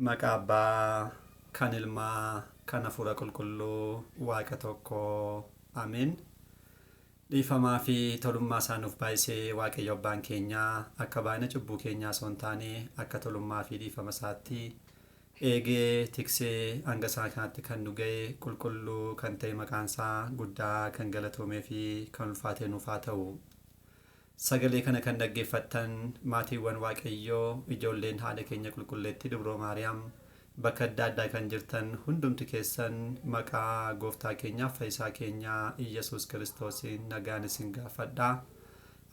Maqaa Abbaa, kan Ilmaa, kan Hafuura Qulqulluu, Waaqa tokko. Ameen. Dhiifamaa fi tolummaa isaa nuuf baay'isee Waaqayyo Abbaan keenyaa akka baay'ina cubbuu keenyaa osoo hin taane akka tolummaa fi dhiifama isaatti eegee tiksee hanga isaa kanatti kan nu ga'e qulqulluu kan ta'e maqaan isaa guddaa kan galatoomee fi kan ulfaatee nuuf haa ta'u. Sagalee kana kan dhaggeeffattan maatiiwwan Waaqayyoo, ijoolleen haadha keenya qulqulleettii Dubroo Maariyaam bakka adda addaa kan jirtan hundumti keessan maqaa Gooftaa keenyaaf Fayyisaa keenyaa Iyyasuus Kiristoosiin nagaan isin gaafadha.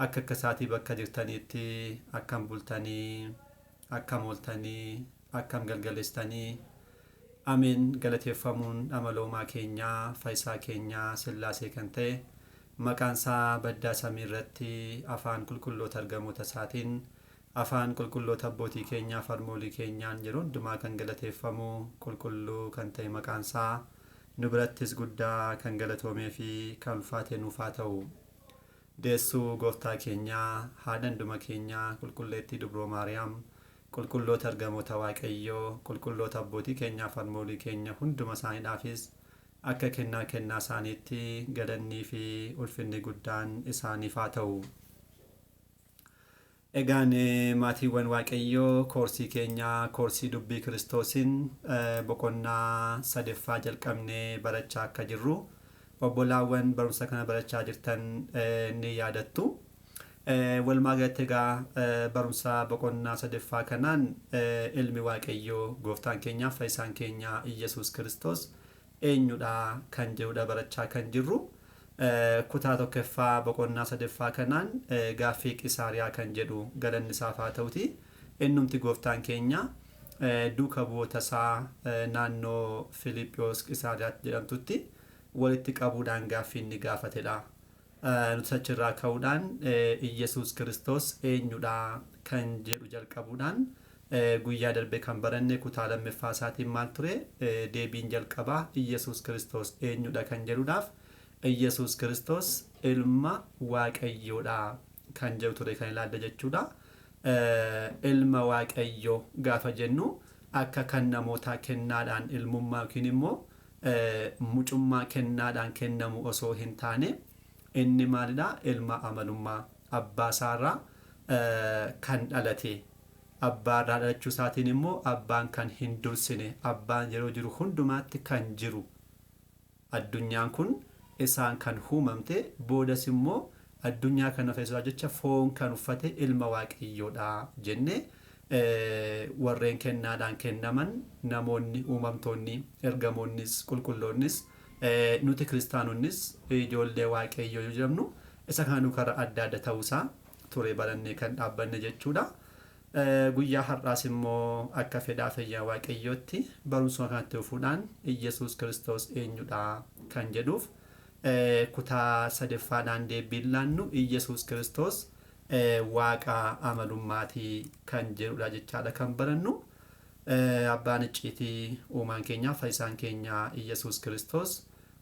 Akka akka isaatii bakka jirtaniitti akkam bultanii, akkam ooltanii, akkam galgaleessitanii. Ameen galateeffamuun amaloomaa keenyaa Fayyisaa keenyaa Sillaasee kan ta'e maqaan isaa baddaa samii irratti afaan qulqulloota ergamoota isaatiin afaan qulqulloota abbootii keenyaa harmoolii keenyaan yeroo hundumaa kan galateeffamu qulqulluu kan ta'e maqaan isaa nu birattis guddaa kan galatoomee fi kan ulfaatee nuuf haa ta'u. Deessuu gooftaa keenyaa haadha hunduma keenyaa qulqulleettii Dubroo Maariyaam qulqulloota ergamoota Waaqayyoo qulqulloota abbootii keenyaaf harmoolii keenya hunduma isaaniidhaafis akka kennaa kennaa isaaniitti galannii fi ulfinni guddaan isaaniif haa ta'u. Egaan maatiiwwan Waaqayyoo koorsii keenyaa koorsii dubbii Kiristoosiin boqonnaa sadaffaa jalqabnee barachaa akka jirru obbolaawwan barumsa kana barachaa jirtan ni yaadattu. Walumaa galatti egaa barumsa boqonnaa sadaffaa kanaan ilmi Waaqayyoo gooftaan keenyaaf fayyisaan keenya Iyyasuus Kiristoos eenyudha kan jedhudha barachaa kan jirru. Kutaa tokkoffaa boqonnaa sadaffaa kanaan gaaffii Qisaariyaa kan jedhu galanni isaaf haa ta'uti. Innumti gooftaan keenya duuka bu'oota isaa naannoo Filiiphiyoos Qisaariyaatti jedhamtutti walitti qabuudhaan gaaffii inni gaafatedha. Nuti achirraa ka'uudhaan Iyyasuus Kiristoos eenyudha kan jedhu jalqabuudhaan guyyaa darbe kan baranne kutaa lammaffaa isaatiin maal ture deebiin jalqabaa Iyyasuus Kiristoos eenyudha kan jedhuudhaaf Iyyasuus Kiristoos ilma Waaqayyoodha kan jedhu ture kan ilaalle jechuudha. Ilma Waaqayyoo gaafa jennu akka kan namootaa kennaadhaan ilmummaa yookiin immoo mucummaa kennaadhaan kennamu osoo hin taane inni maalidha ilma amalummaa abbaa isaarraa kan dhalate abbaarraa dhalachuu isaatiin immoo abbaan kan hin dursine abbaan yeroo jiru hundumaatti kan jiru addunyaan kun isaan kan uumamte boodas immoo addunyaa kana fayyisuudhaaf jecha foon kan uffate ilma Waaqayyoodha jenne warreen kennaadhaan kennaman namoonni uumamtoonni ergamoonnis qulqulloonnis nuti kiristaanonnis ijoollee Waaqayyoo yoo jedhamnu isa kana karaa adda adda ta'uusaa ture barannee kan dhaabbanne jechuudha. Guyyaa har'aas immoo akka fedhaa fayyaa Waaqayyootti barumsuma kanatti dhufuudhaan Iyyasuus Kiristoos eenyudha kan jedhuuf kutaa sadaffaadhaan deebiin laannu Iyyasuus Kiristoos Waaqa amalummaatii kan jedhudha jechaadha kan barannu. Abbaan icciitii uumaan keenyaa fayyisaan keenya Iyyasuus Kiristoos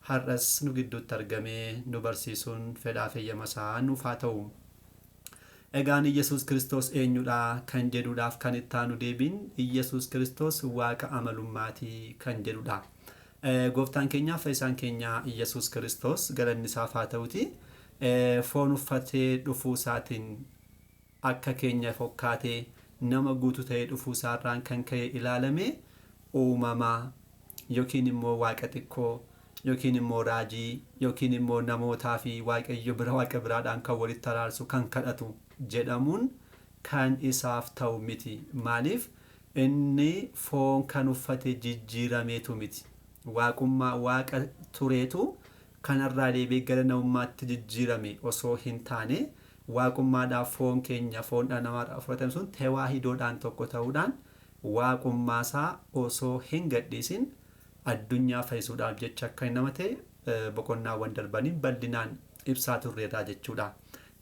har'as nu gidduutti argamee nu barsiisuun fedhaa fayyama isaa nuuf haa ta'u. Egaan Iyyasuus Kiristoos eenyudha kan jedhuudhaaf kan itti aanu deebiin Iyyasuus Kiristoos Waaqa amalummaatii kan jedhudha. Gooftaan keenyaaf fayyisaan keenya Iyyasuus Kiristoos galanni isaaf haa ta'uti. Foon uffatee dhufuu isaatiin akka keenya fokkaatee nama guutuu ta'ee dhufuu isaarraan kan ka'e ilaalame uumamaa yookiin immoo waaqa xiqqoo yookiin immoo raajii yookiin immoo namootaa fi waaqayyo bira waaqa biraadhaan kan walitti araarsu kan kadhatu jedhamuun kan isaaf ta'u miti. Maaliif inni foon kan uffate jijjiirameetu miti. Waaqummaa waaqa tureetu kanarraa deebi'ee gara namummaatti jijjiirame osoo hin taane waaqummaadhaaf foon keenya foon dhala namaadhaaf fudhatame sun tewaahidoodhaan tokko ta'uudhaan waaqummaasaa osoo hin gadhiisin addunyaa fayyisuudhaaf jecha akka nama ta'e boqonnaawwan darbaniin bal'inaan ibsaa turreerraa jechuudha.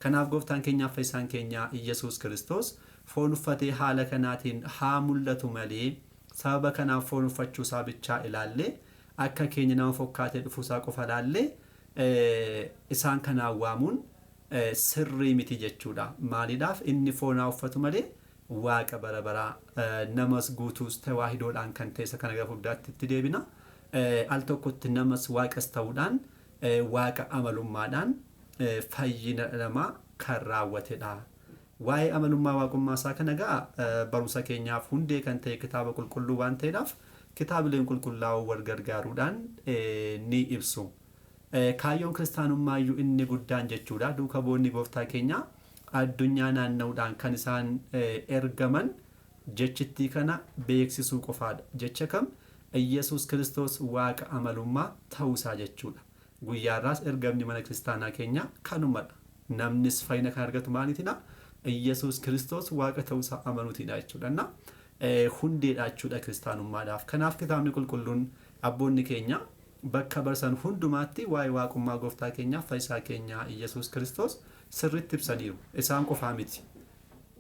Kanaaf gooftaan keenyaaf fayyisaan keenya Iyyasuus Kiristoos foon uffatee haala kanaatiin haa mul'atu malee sababa kanaaf foon uffachuu isaa bichaa ilaallee akka keenya nama fokkaatee dhufuusaa qofa ilaallee isaan kanaan waamuun sirrii miti jechuudha. Maaliidhaaf inni foonaa uffatu malee Waaqa bara baraa namas guutuus tawaahidoodhaan kan ta'e isa kana gara fuulduraatti itti deebina. Al tokkotti namas waaqas ta'uudhaan waaqa amalummaadhaan fayyina namaa kan raawwatedha. Waa'ee amalummaa waaqummaa isaa kana egaa barumsa keenyaaf hundee kan ta'e kitaaba qulqulluu waan ta'eedhaaf kitaabileen qulqullaa'oo wal gargaaruudhaan ni ibsu. Kaayyoon kiristaanummaa iyyuu inni guddaan jechuudha. Duuka bu'oonni gooftaa keenyaa addunyaa naanna'uudhaan kan isaan ergaman jechittii kana beeksisuu qofaadha. Jecha kam? Iyyasuus Kiristoos Waaqa amalummaa ta'uusaa jechuudha. Guyyaarraas ergamni mana kiristaanaa keenyaa kanumadha. Namnis fayyina kan argatu maaliitina? Iyyasuus Kiristoos Waaqa ta'uusaa amanuutiidha jechuudha. Na hundeedha jechuudha kiristaanummaadhaaf. Kanaaf kitaabni qulqulluun abboonni keenya bakka barsan hundumaatti waa'ee waaqummaa gooftaa keenyaaf fayyisaa keenya Iyyasuus Kiristoos sirriitti ibsaniiru. Isaan qofaa miti.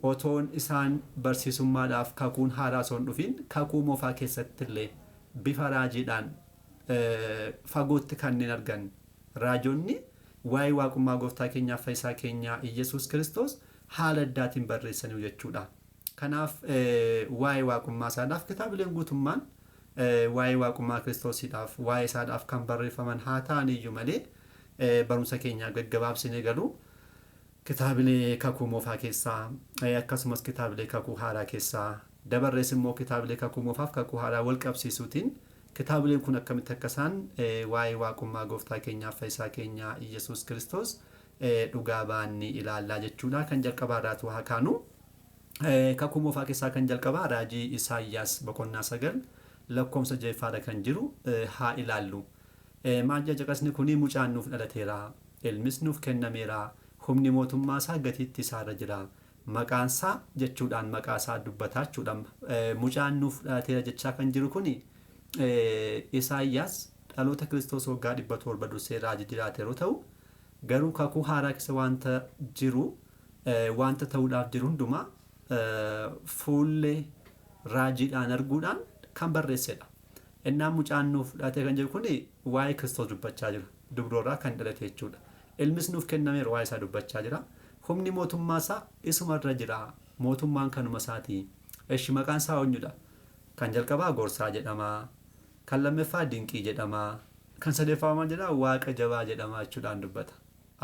Otoon isaan barsiisummaadhaaf kakuun haaraa osoo hin dhufiin kakuu moofaa keessatti illee bifa raajiidhaan fagootti kanneen argan raajonni waa'ee waaqummaa gooftaa keenyaaf fayyisaa keenyaa Iyyasuus Kiristoos haala addaatiin barreessaniiru jechuudha. Kanaaf waa'ee waaqummaa isaadhaaf kitaabileen guutummaan waa'ee waaqummaa Kiristoosiidhaaf waa'ee isaadhaaf kan barreeffaman haa ta'an iyyuu malee barumsa keenyaa gaggabaabsinee garuu kitaabilee kakuu moofaa keessaa akkasumas kitaabilee kakuu haaraa keessaa dabarrees immoo kitaabilee kakuu moofaaf kakuu haaraa wal qabsiisuutiin kitaabileen kun akkamitti akka isaan waa'ee waaqummaa gooftaa keenyaaf fayyisaa keenyaa Iyyasuus Kiristoos dhugaa ba'an ni ilaallaa jechuudha. Kan jalqabaa irraatu haa kaanu. Kakuu moofaa keessaa kan jalqabaa raajii Isaayyaas boqonnaa 9 lakkoofsa ja'affaadha kan jiru haa ilaallu. Maal jedha caqasni kuni? Mucaan nuuf dhalateera, ilmis nuuf kennameera, humni mootummaa isaa gatiitti isaarra jira. Maqaan isaa jechuudhaan maqaa isaa dubbataa jechuudha. Mucaan nuuf dhalateera jechaa kan jiru kuni Isaayyaas dhaloota Kiristoos waggaa 700 dursee raajii jiraate yeroo ta'u, garuu kakuu haaraa keessa wanta jiru wanta ta'uudhaaf jiru hundumaa fuullee raajiidhaan arguudhaan kan barreessedha. Innaan mucaan nuuf dhalate kan jedhu kun waa'ee Kiristoos dubbachaa jira. Dubroorraa kan dhalate jechuudha. Ilmis nuuf kennameera waa'ee isaa dubbachaa jira. Humni mootummaa isaa isumarra jira. Mootummaan kanuma isaati. Eshi maqaan isaa eenyudha? Kan jalqabaa Gorsaa jedhama. Kan lammaffaa Dinqii jedhama. Kan sadaffaa maal jedha? Waaqa jabaa jedhama jechuudhaan dubbata.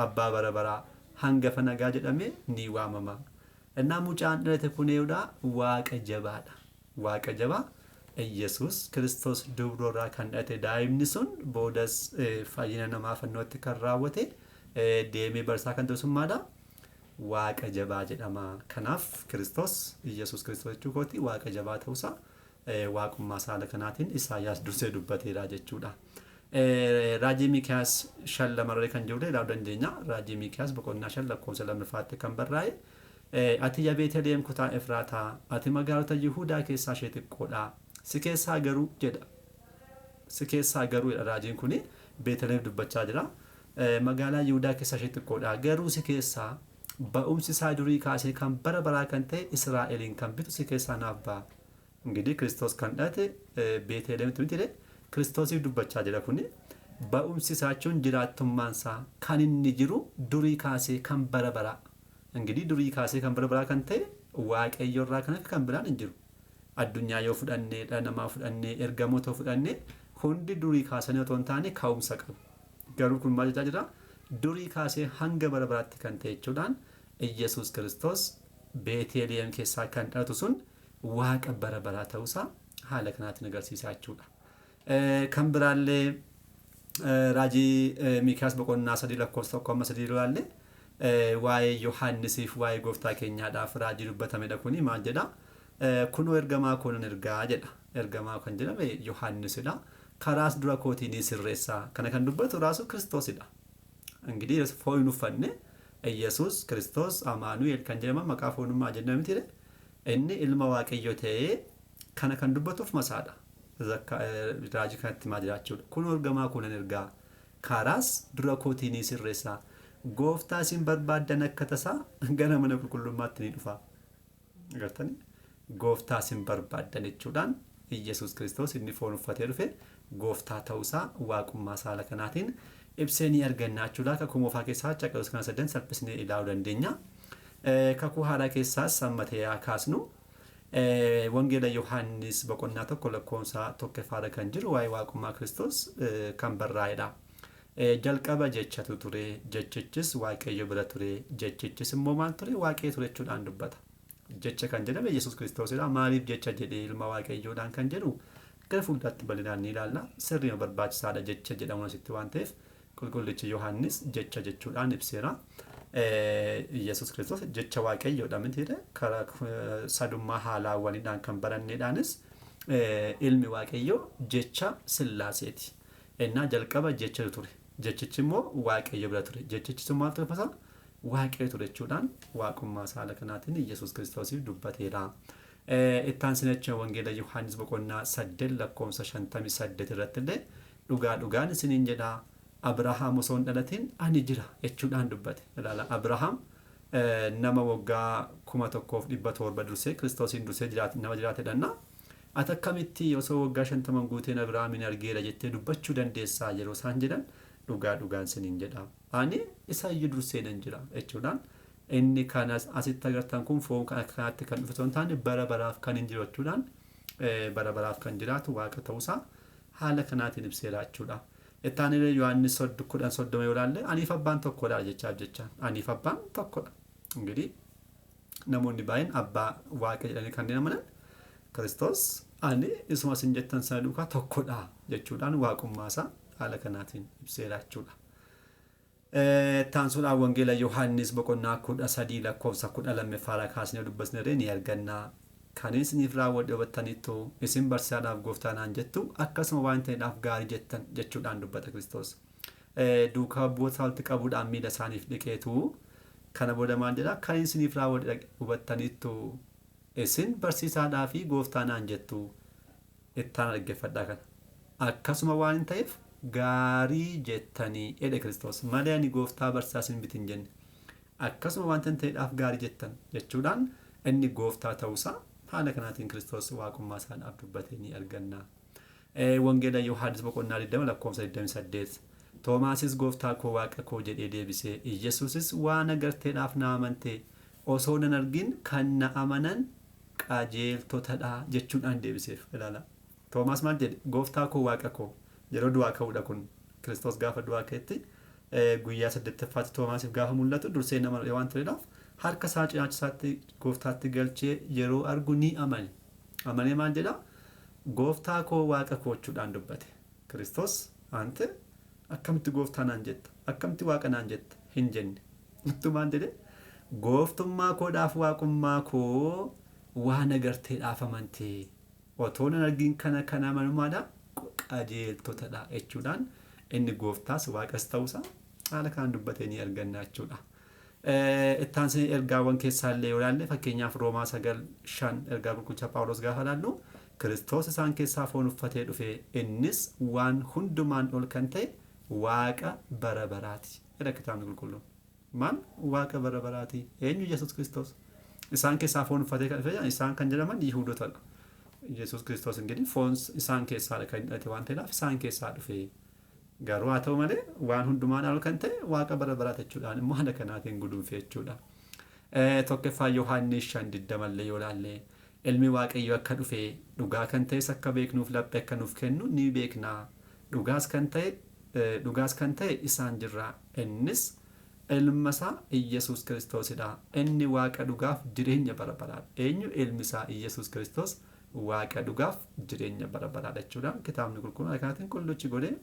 Abbaa bara baraa, hangafa nagaa jedhamee ni waamama. Innaa mucaan dhalate kun eenyudha? Waaqa jabaadha. Waaqa jabaa Iyyasuus Kiristoos dubroorraa kan dhalate daa'imni sun boodas fayyina namaa fannootti kan raawwate deemee barsaa kan ture sun maadha? Waaqa jabaa jedhama. Kanaaf Kiristoos Iyyasuus Kiristoos jechuu kooti Waaqa jabaa ta'uusaa waaqummaa isaa haala kanaatiin Isaayyaas dursee dubbateera jechuudha. Raajii Miikiyaas 5 lamarree kan jirullee ilaaluu dandeenya. Raajii Miikiyaas boqonnaa 5 lakkoofsa lammaffaatti kan barraa'e Ati yaa Beeteliheem kutaa Efraataa, ati magaalota Yihuudaa keessaa ishee xiqqoo dha. Si keessaa garuu jedha. Si keessaa garuu jedha raajiin kun Beeteliheem dubbachaa jira. Magaalaa Yihuudaa keessaa ishee xiqqoo dha. Garuu si keessaa ba'umsi isaa durii kaasee kan bara baraa kan ta'e Israa'eliin kan bitu si keessaa naaf ba'a. Ingidihi Kiristoos kan dhalate Beeteliheemitti miti ree? Kiristoosiif dubbachaa jira kuni. Ba'umsi isaa jechuun jiraattummaan isaa kan inni jiru durii kaasee kan bara baraa. Ingidihi durii kaasee kan bara baraa kan ta'e Waaqayyo irraa kan hafe kan biraan hin jiru. Addunyaa yoo fudhanne, dhala namaa fudhanne, ergamoota yoo fudhanne hundi durii kaasanii otoo hin taane ka'umsa qabu. Garuu kun maal jechaa jira? Durii kaasee hanga bara baraatti kan ta'e jechuudhaan Iyyasuus Kiristoos Beeteliheem keessaa kan dhalatu sun Waaqa bara baraa ta'uusaa haala kanaatiin agarsiisaa jechuudha. Kan biraallee raajii Miikiyaas boqonnaa 3 lakkoofsa 1 amma 3 ilaalle waa'ee Yohaannisiif waa'ee gooftaa keenyaadhaaf raajii dubbatamedha kuni maal jedha? Kunoo ergamaa koo nan ergaa jedha. Ergamaa kan jedhame Yohaannisidha. Karaas dura kootii ni sirreessa. Kana kan dubbatu raasu Kiristoosidha. Ingidihi foon hin uffanne Iyyasuus Kiristoos Amaanu'el kan jedhaman maqaa foonummaa jennee miti Inni ilma Waaqayyoo ta'ee kana kan dubbatu ofuma isaadha. Zakka raajii kanatti himaa jira jechuudha. Kunoo ergamaa koo nan ergaa. Karaas dura kootii ni sirreessa. Gooftaa isin barbaaddan akka tasaa gara mana qulqullummaatti ni dhufa. Agartanii? Gooftaa isin barbaaddan jechuudhaan Iyyasuus Kiristoos inni foon uffatee dhufe gooftaa ta'uusaa waaqummaa isaa haala kanaatiin ibsee ni arganna jechuudha. Kakuu moofaa keessaa caqasoota kana sadan salphisnee ilaaluu dandeenya. Kakuu haaraa keessaas amma ta'e haa kaasnu. Wangeela Yohaannis boqonnaa 1 lakkoofsa 1ffaarra kan jiru waa'ee waaqummaa Kiristoos kan barraa'edha. Jalqaba jechatu ture, jechichis Waaqayyo bira ture, jechichis immoo maal ture? Waaqayyo ture jechuudhaan dubbata. Jecha kan jedhame Yesuus Kiristoosidha. Maaliif jecha jedhee ilma Waaqayyoodhaan kan jedhu gara fuulduraatti bal'inaan ni ilaalla. Sirriima barbaachisaadha jecha jedhamuun asitti waan ta'eef qulqullichi Yohaannis jecha jechuudhaan ibseera. Yesuus Kiristoos jecha Waaqayyoodha mitiire karaa sadummaa haalaawwaniidhaan kan baranneedhaanis ilmi Waaqayyoo jecha Sillaaseeti. Ennaa jalqaba jechatu ture. Jechichi immoo Waaqayyo bira ture. Jechichi sun maal ture fasaa? Waaqayyo ture jechuudhaan waaqummaa isaa haala kanaatiin Yesuus Kiristoosiif dubbateera. Itti aansinee achuma Wangeela Yohaannis boqonnaa 8 lakkoofsa 58 irratti illee dhugaa dhugaan isiniin jedha Abrahaam osoo hin dhalatin ani jira jechuudhaan dubbate. Ilaala Abrahaam nama waggaa 1700 dursee Kiristoosiin dursee jiraate nama jiraatedha. Ati akkamitti osoo waggaa 50 hin guuteen Abrahaamiin argeera jettee dubbachuu dandeessaa yeroo isaan jedhan dhugaa dhugaan isiniin jedha ani isa iyyuu dursee nan jira jechuudhaan inni kan asitti agartan kun foon kan akka kanaatti kan dhufe osoo hin taane bara baraaf kan hin jiru jechuudhaan bara baraaf kan jiraatu waaqa ta'uusaa haala kanaatiin ibseera jechuudha. Itti aanee Yohaannis 10 30 yoo ilaalle aniif abbaan tokkodha jechaaf jechaan aniif abbaan tokkodha. Ingidihi namoonni baay'een abbaa waaqa jedhanii kanneen amanan Kiristoos ani isuma isin jettan sana duukaa tokkodha jechuudhaan waaqummaa isaa haala kanaatiin ibseera jechuudha. Ittaansuudhaan Wangeela Yohaannis boqonnaa 13 lakkoofsa 12ffaarraa kaasnee dubbisneree ni arganna. Kan isiniif raawwadhe hubattaniittu, isin barsiisaadhaaf gooftaa naan jettu, akkasuma waan ta'eedhaaf gaarii jettan jechuudhaan dubbata Kiristoos. Duukaa bu'oota walitti qabuudhaan miila isaaniif dhiqeetu kana booda maal jedha? Kan isiniif raawwadhe hubattaniittu, isin barsiisaadhaa fi gooftaa naan jettu. Ittaan dhaggeeffadhaa kana. Akkasuma waan hin ta'eef gaarii jettanii jedhe Kiristoos malee ani gooftaa barsiisaa isin miti hin jenne. Akkasuma wanta hin ta'eedhaaf gaarii jettan jechuudhaan inni gooftaa ta'uusaa haala kanaatiin Kiristoos waaqummaa isaadhaaf dubbatee ni arganna. Wangeela Yohaannis boqonnaa 20 lakkoofsa 28 Toomaasis gooftaa koo waaqa koo jedhee deebise. Iyyasuusis waan agarteedhaaf na amante osoo nan argin kan na amanan qajeeltotadha jechuudhaan deebiseef. Ilaala. Toomaas maal jedhe? Gooftaa koo Waaqa koo. Yeroo du'aa ka'uudha kun. Kiristoos gaafa du'aa ka'etti guyyaa saddeettaffaatti Toomaasiif gaafa mul'atu dursee nama waan turedhaaf harka isaa cinaacha isaatti gooftaatti galchee yeroo argu ni amane. Amanee maal jedha? Gooftaa koo Waaqa koo jechuudhaan dubbate. Kiristoos ante akkamitti gooftaa naan jetta? Akkamitti Waaqa naan jetta? Hin jenne. Uttuu maal jedhe? Gooftummaa koodhaaf waaqummaa koo waan agarteedhaaf amante. Otoo nan argin kana kan amanu maadha? Qajeeltotadha jechuudhaan inni gooftaas waaqas ta'uusaa haala kanaan dubbatee ni arganna jechuudha. Itti aansee ergaawwan keessaa illee yoo ilaalle fakkeenyaaf Roomaa 9, 5 ergaa qulqullicha Phaawulos gaafa ilaallu Kiristoos isaan keessaa foon uffatee dhufe innis waan hundumaan ol kan ta'e Waaqa bara baraati jedha kitaabni qulqulluun. Maal? Waaqa bara baraati. Eenyu? Yesuus Kiristoos. Isaan keessaa foon uffatee kan dhufe isaan kan jedhaman Yihuudotadha. Yesuus Kiristoos ingidihi foon isaan keessaadha kan inni dhalate waan ta'eedhaaf isaan keessaa dhufe. Garuu haa ta'u malee waan hundumaan ol kan ta'e Waaqa bara baraati jechuudhaan immoo haala kanaatiin gudunfe jechuudha. Tokkoffaa Yohaannis 5:20 illee yoo ilaalle ilmi Waaqayyoo akka dhufe dhugaa kan ta'es akka beeknuuf laphee akka nuuf kennu ni beekna. Dhugaas kan ta'e dhugaas kan ta'e isaan jirra. Innis ilma isaa Iyyasuus Kiristoosidha. Inni Waaqa dhugaaf jireenya bara baraadha. Eenyu? Ilmi isaa Iyyasuus Kiristoos Waaqa dhugaaf jireenya bara baraadha jechuudhaan kitaabni qulqulluun haala kanaatiin qulluchi godhee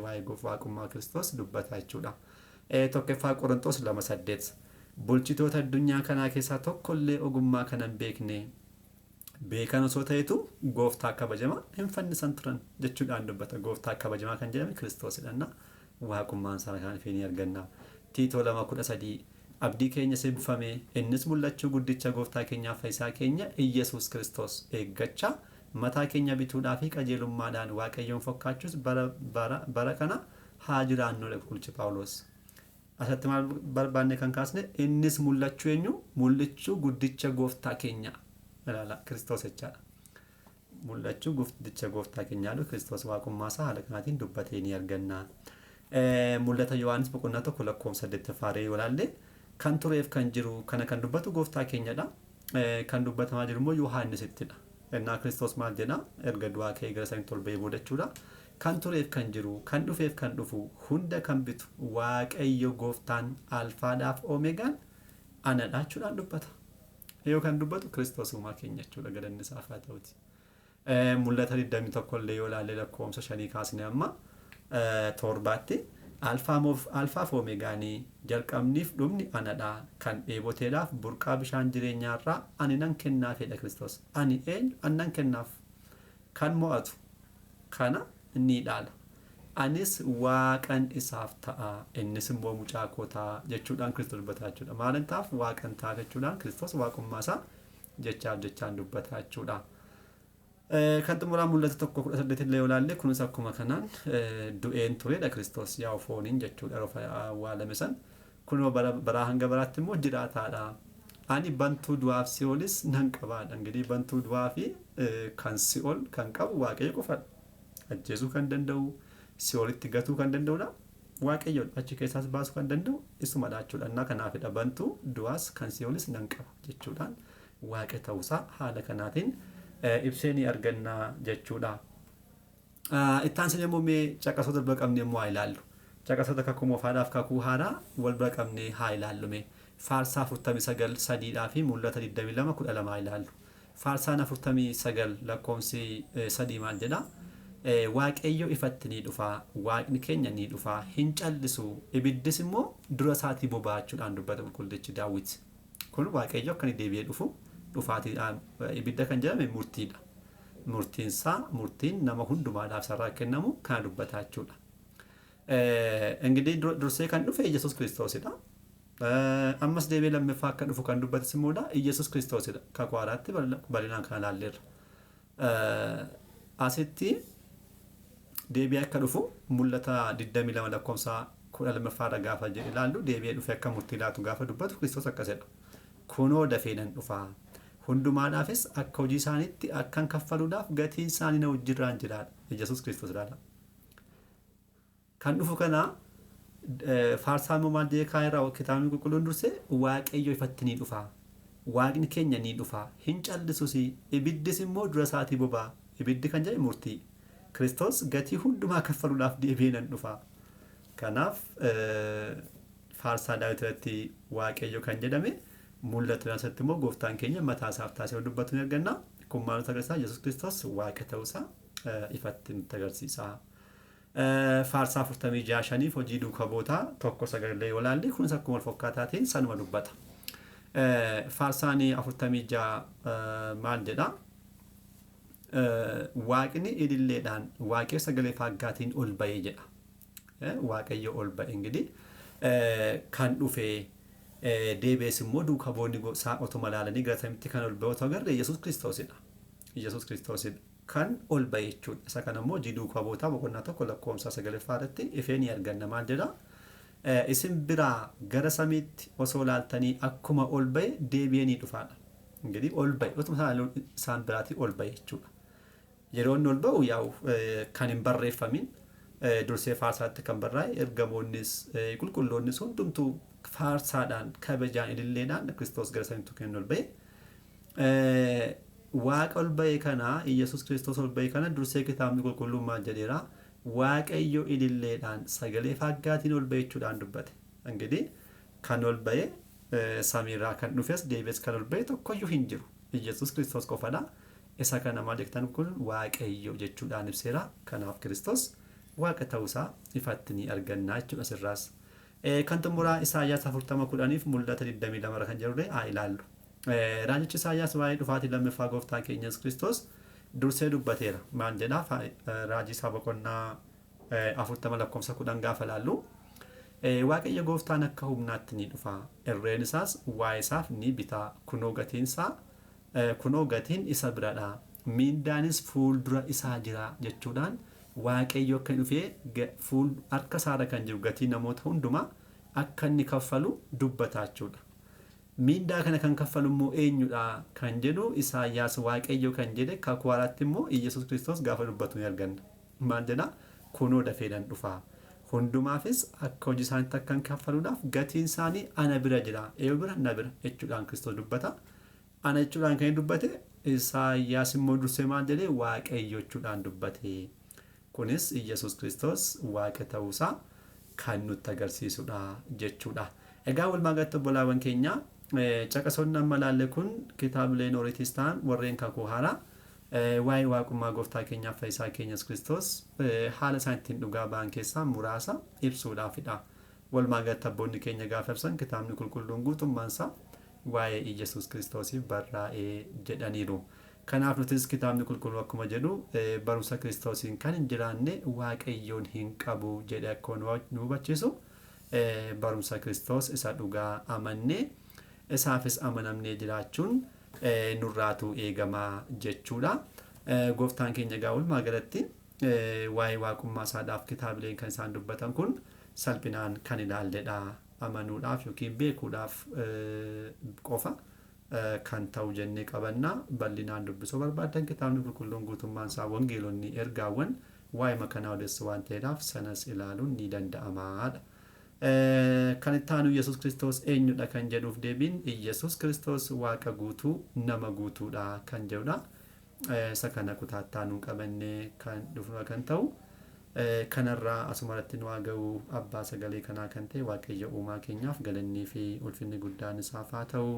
waa'ee goof waaqummaa Kiristoos dubbata jechuudha. Tokkoffaa Qoronxoos 2:8 Bulchitoota addunyaa kanaa keessaa tokko illee ogummaa kana hin beekne. Beekan osoo ta'etu gooftaa kabajamaa hin fannisan turan jechuudhaan dubbata. Gooftaa kabajamaa kan jedhame Kiristoosidha. Waaqummaan isaa kanaan ifee ni arganna. Tiitoo 2:13 Abdii keenya isa eebbifame, innis mul'achuu guddicha Gooftaa keenyaaf Fayyisaa keenya Iyyasuus Kiristoos eeggachaa, mataa keenya bituudhaa fi qajeelummaadhaan Waaqayyoon fokkaachuus bara bara bara kana haa jiraannu jedha Qulqullichi Phaawuloos. Asirratti maal barbaanne kan kaasne innis mul'achuu eenyu? Mul'ichuu guddicha Gooftaa keenya. Ilaala Kiristoos jechaadha. Mul'achuu guddicha Gooftaa keenyaa jedhu Kiristoos waaqummaa isaa haala kanaatiin dubbatee ni arganna. Mul'ata Yohaannis boqonnaa 1 lakkoofsa 8ffaa yoo ilaalle kan tureef kan jiru kana kan dubbatu Gooftaa keenyadha. Kan dubbatamaa jiru immoo Yohaannisittidha. Innaa Kiristoos maal jedha? Erga du'aa ka'ee gara samiitti ol ba'ee booda jechuudha. Kan tureef kan jiru, kan dhufeef kan dhufu, hunda kan bitu Waaqayyo gooftaan alfaadhaaf oomegaan anadha jechuudhaan dubbata. Yoo kan dubbatu Kiristoos uumaa keenya jechuudha, galanni isaaf haa ta'uti. Mul'ata 21 illee yoo ilaalle, lakkoofsa 5 kaasne amma 7tti, alfaaf oomegaanii, jalqabniif dhumni anadha, kan dheeboteedhaaf burqaa bishaan jireenyaarraa ani nan kennaaf jedha Kiristoos. Ani eenyu? Ani nan kennaaf. Kan mo'atu kana ni dhaala. Anis waaqan isaaf ta'a, innis immoo mucaa koo ta'a jechuudhaan Kiristoos dubbataa jechuudha. Maalin ta'aaf? Waaqan ta'aaf jechuudhaan Kiristoos waaqummaa isaa jechaaf jechaan dubbataa jechuudha. Kan xumuraa Mul'ata 1:18 illee yoo ilaalle, kunis akkuma kanaan du'een turedha Kiristoos, yaa'u fooniin jechuudha, yeroo awwaalame san. Kunoo bara baraa hanga baraatti immoo jiraataadha. Ani bantuu du'aaf si'oolis nan qabaadha. Ingidihi bantuu du'aa fi kan si'ool kan qabu Waaqayyo qofadha. Ajjeesuu kan danda'u, si'oolitti gatuu kan danda'udha Waaqayyoodha. Achi keessaas baasuu kan danda'u isumadha jechuudha. Innaa kanaafidha bantuu du'aas kan si'oolis nan qaba jechuudhaan Waaqa ta'uusaa haala kanaatiin ibsee ni arganna jechuudha. Itti aansinee immoo mee caqasoota wal bira qabnee immoo haa ilaallu. Caqasoota kakuu moofaadhaaf kakuu haaraa wal bira qabnee haa ilaallu mee. Faarsaa 49 3dhaa fi Mul'ata 22 12 haa ilaallu. Faarsaan 49 lakkoofsi 3 maal jedha? Waaqayyo ifatti ni dhufa, Waaqni keenya ni dhufa, hin cal'isu, ibiddis immoo dura isaatii boba'a jechuudhaan dubbata qulqullichi Daawit. Kun Waaqayyo akka inni deebi'ee dhufu dhufaatiidhaan ibidda kan jedhame murtiidha. Murtiinsaa murtiin nama hundumaadhaaf isarraa kennamu kana dubbataa jechuudha. Ingidihi dursee kan dhufe Iyyasuus Kiristoosidha. Ammas deebi'ee lammaffaa akka dhufu kan dubbates immoodha Iyyasuus Kiristoosidha. Kakuu Haaraatti bal'inaan kana ilaalleerra. Asitti deebi'ee akka dhufu Mul'ata 22 lakkoofsa 12ffaa irra gaafa ilaallu, deebi'ee dhufee akka murtii laatu gaafa dubbatu Kiristoos akkas jedha. Kunoo dafee nan dhufa. Hundumaadhaafis akka hojii isaaniitti akkan kaffaluudhaaf gatiin isaanii na wajjirraan jiraadha. Iyyasuus Kiristoos ilaala. Kan dhufu kana faarsaa immoo maal jedhee kaa'eera kitaabni qulqulluun? Dursee Waaqayyo ifatti ni dhufa. Waaqni keenya ni dhufa. Hin callisus, ibiddis immoo dura isaatii boba'a. Ibiddi kan jedhe murtii. Kiristoos gatii hundumaa kaffaluudhaaf deebi'ee nan dhufa. Kanaaf faarsaa Daawit irratti Waaqayyo kan jedhame, Mul'ata irratti immoo gooftaan keenya mataa isaaf taasisee dubbatu ni arganna. Kun maal nutti agarsiisa? Yesuus Kiristoos Waaqa ta'uusaa ifatti nutti agarsiisa. Faarsaa 46 5f Hojii Duuka Bu'ootaa 1 9 illee yoo ilaalle, kunis akkuma wal fakkaataatiin sanuma dubbata. Faarsaan 46 maal jedha? Waaqni ililleedhaan, Waaqayyo sagalee faaggaatiin ol ba'e jedha. Waaqayyo ol ba'e ingidihi kan dhufe, deebi'ees immoo duuka bu'oonni isaa otuma ilaalanii gara samiitti kan ol ba'e otoo agarre Yesuus Kiristoosidha. Yesuus Kiristoosidha kan ol ba'e jechuudha. Isa kana immoo Hojii Duukaa Bu'ootaa boqonnaa 1 lakkoofsa 9ffaa irratti ifee ni arganna. Maal jedha? Isin biraa gara samiitti osoo ilaaltanii akkuma ol ba'e deebi'ee ni dhufaadha. Ingidihi ol ba'e otuma isaan biraatii ol ba'e jechuudha. Yeroo inni ol ba'u yaa'u kan hin barreeffamin, dursee faarsaatti kan barraa'e, ergamoonnis qulqulloonnis hundumtuu faarsaadhaan, kabajaan, ililleedhaan Kiristoos gara samiitti kan inni ol ba'e. Waaqa ol ba'e kana, Iyyasuus Kiristoos ol ba'e kana dursee kitaabni qulqulluun maal jedheera? Waaqayyo ililleedhaan, sagalee faaggaatiin ol ba'e jechuudhaan dubbate. Ingidihi kan ol ba'e, samiirraa kan dhufes deebi'es kan ol ba'e tokkoyyuu hin jiru. Iyyasuus Kiristoos qofadha. Isa kana maal jettan kun Waaqayyo jechuudhaan ibseera. Kanaaf Kiristoos Waaqa ta'uusaa ifatti ni arganna jechuudha asirraas. Kan xumuraa Isaayyaas 40 10f Mul'ata 22 irra kan jirullee haa ilaallu. Raajichi Isaayyaas waa'ee dhufaatii lammaffaa gooftaa keenya Yesuus Kiristoos dursee dubbateera. Maal jedha? Raajii isaa boqonnaa 40 lakkoofsa 10 gaafa ilaallu, Waaqayyo gooftaan akka humnaatti ni dhufa, irreen isaas waa'ee isaaf ni bita, kunoo gatiin isaa kunoo gatiin isa biradha, miindaanis fuuldura isaa jira jechuudhaan Waaqayyo akka inni dhufee fuul harka isaarra kan jiru gatii namoota hundumaa akka inni kaffalu dubbata jechuudha. Miindaa kana kan kaffalu immoo eenyudha kan jedhu Isaayyaas Waaqayyo kan jedhe, Kakuu Haaraatti immoo Iyyasuus Kiristoos gaafa dubbatu ni arganna. Maal jedha? Kunoo dafee nan dhufa. Hundumaafis akka hojii isaaniitti akkan kaffaluudhaaf gatiin isaanii ana bira jira. Eenyu bira? Na bira jechuudhaan Kiristoos dubbata. Ana jechuudhaan kan inni dubbate Isaayyaas immoo dursee maal jedhee Waaqayyo jechuudhaan dubbate. Kunis Iyyasuus Kiristoos Waaqa ta'uusaa kan nutti agarsiisudha jechuudha. Egaa walumaa galatti obbolaawwan keenya caqasoonni amma ilaalle kun kitaabileen Ooriitis ta'an warreen kakuu haaraa waa'ee waaqummaa gooftaa keenyaaf fayyisaa keenya Yesuus Kiristoos haala isaan ittiin dhugaa ba'an keessaa muraasa ibsuudhaafidha. Walumaa galatti abboonni keenya gaafa ibsan kitaabni qulqulluun guutummaan isaa waa'ee Iyyasuus Kiristoosiif barraa'e jedhaniiru. Kanaaf nutis kitaabni qulqulluu akkuma jedhu barumsa Kiristoosiin kan hin jiraanne Waaqayyoon hin qabu jedhee akka nu hubachiisu barumsa Kiristoos isa dhugaa amannee isaafis amanamnee jiraachuun nurraatu eegama jechuudha. Gooftaan keenya egaa walumaa galatti waa'ee waaqummaa isaadhaaf kitaabileen kan isaan dubbatan kun salphinaan kan ilaalledha. Amanuudhaaf yookiin beekuudhaaf qofa kan ta'u jennee qabanna. Bal'inaan dubbisuu barbaaddan kitaabni qulqulluun guutummaan isaa wangeelonni ergaawwan waa'ee kanaa odeessu waan ta'eedhaaf sanas ilaaluun ni danda'amaadha. Kan itti aanu Yesuus Kiristoos eenyudha kan jedhuuf deebiin Yesuus Kiristoos waaqa guutuu nama guutuudha kan jedhudha. Isa kana kutaa itti aanuun qabannee kan dhufnu kan ta'u. Kanarraa asumarratti nu haa ga'u abbaa sagalee kanaa kan ta'e Waaqayyo uumaa keenyaaf galannii fi ulfinni guddaan isaaf haa ta'u.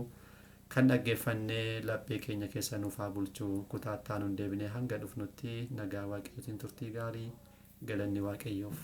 Kan dhaggeeffannee laphee keenya keessa nuuf haa bulchu kutaa itti aanuun deebinee hanga dhufnutti nagaa Waaqayyootiin turtii gaarii galanni Waaqayyoof.